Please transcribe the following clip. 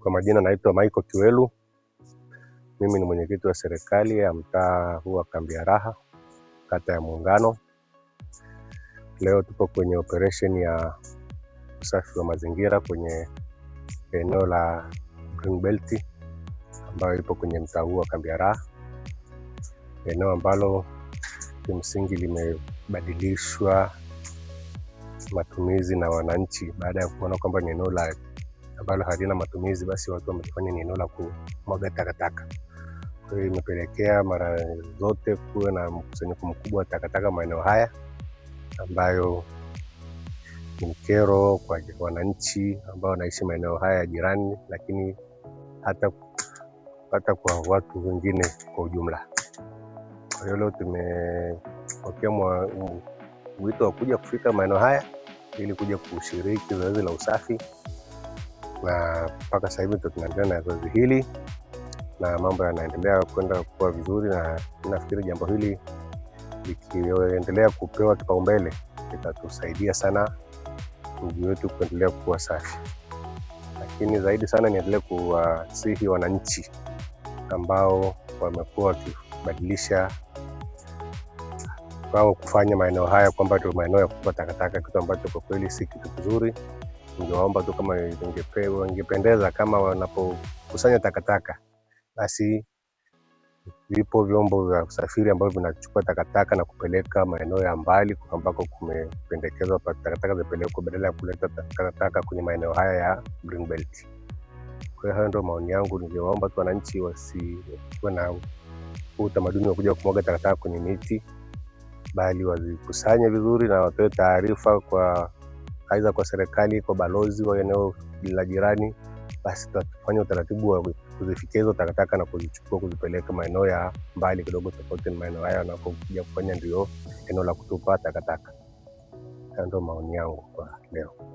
Kwa majina naitwa Michael Kiwelu, mimi ni mwenyekiti wa serikali ya mtaa huu wa Kambi ya Raha, kata ya Muungano. Leo tupo kwenye operation ya usafi wa mazingira kwenye eneo la Green Belt ambayo ipo kwenye mtaa huu wa Kambi ya Raha, eneo ambalo kimsingi limebadilishwa matumizi na wananchi baada ya kuona kwamba ni eneo la ambalo halina matumizi, basi watu wamelifanya ni eneo la kumwaga takataka. Kwa hiyo imepelekea mara zote kuwe na mkusanyiko mkubwa wa takataka maeneo haya ambayo ni mkero kwa wananchi ambao wanaishi maeneo haya ya jirani, lakini hata kwa watu wengine kwa ujumla. Kwa hiyo leo tumepokea wito wa kuja kufika maeneo haya ili kuja kushiriki zoezi la usafi, na mpaka sasa hivi ndo tunaendelea na zoezi hili na mambo yanaendelea kwenda kuwa vizuri, na nafikiri jambo hili likiendelea kupewa kipaumbele litatusaidia sana mji wetu kuendelea kuwa safi. Lakini zaidi sana niendelee kuwasihi wananchi ambao wamekuwa wakibadilisha wao kufanya maeneo haya kwamba ndio maeneo ya kutupa takataka, kitu ambacho kwa kweli si kitu kizuri. Ningewaomba tu kama ingependeza kama wanapokusanya takataka, basi vipo vyombo vya usafiri ambavyo vinachukua takataka na kupeleka maeneo ya mbali ambako kumependekezwa takataka zipelekwe, badala ya kuleta takataka kwenye maeneo haya ya Green Belt. Kwa hiyo hayo ndio maoni yangu, ningewaomba tu wananchi wasiwe na utamaduni wa kuja kumwaga takataka kwenye miti, bali wazikusanye vizuri na watoe taarifa kwa aidha kwa serikali, kwa balozi wa eneo la jirani, basi tutafanya utaratibu wa kuzifikia hizo takataka na kuzichukua kuzipeleka maeneo ya mbali kidogo, tofauti na maeneo haya wanakokuja kufanya ndio eneo la kutupa takataka. Hayo ndio maoni yangu kwa leo.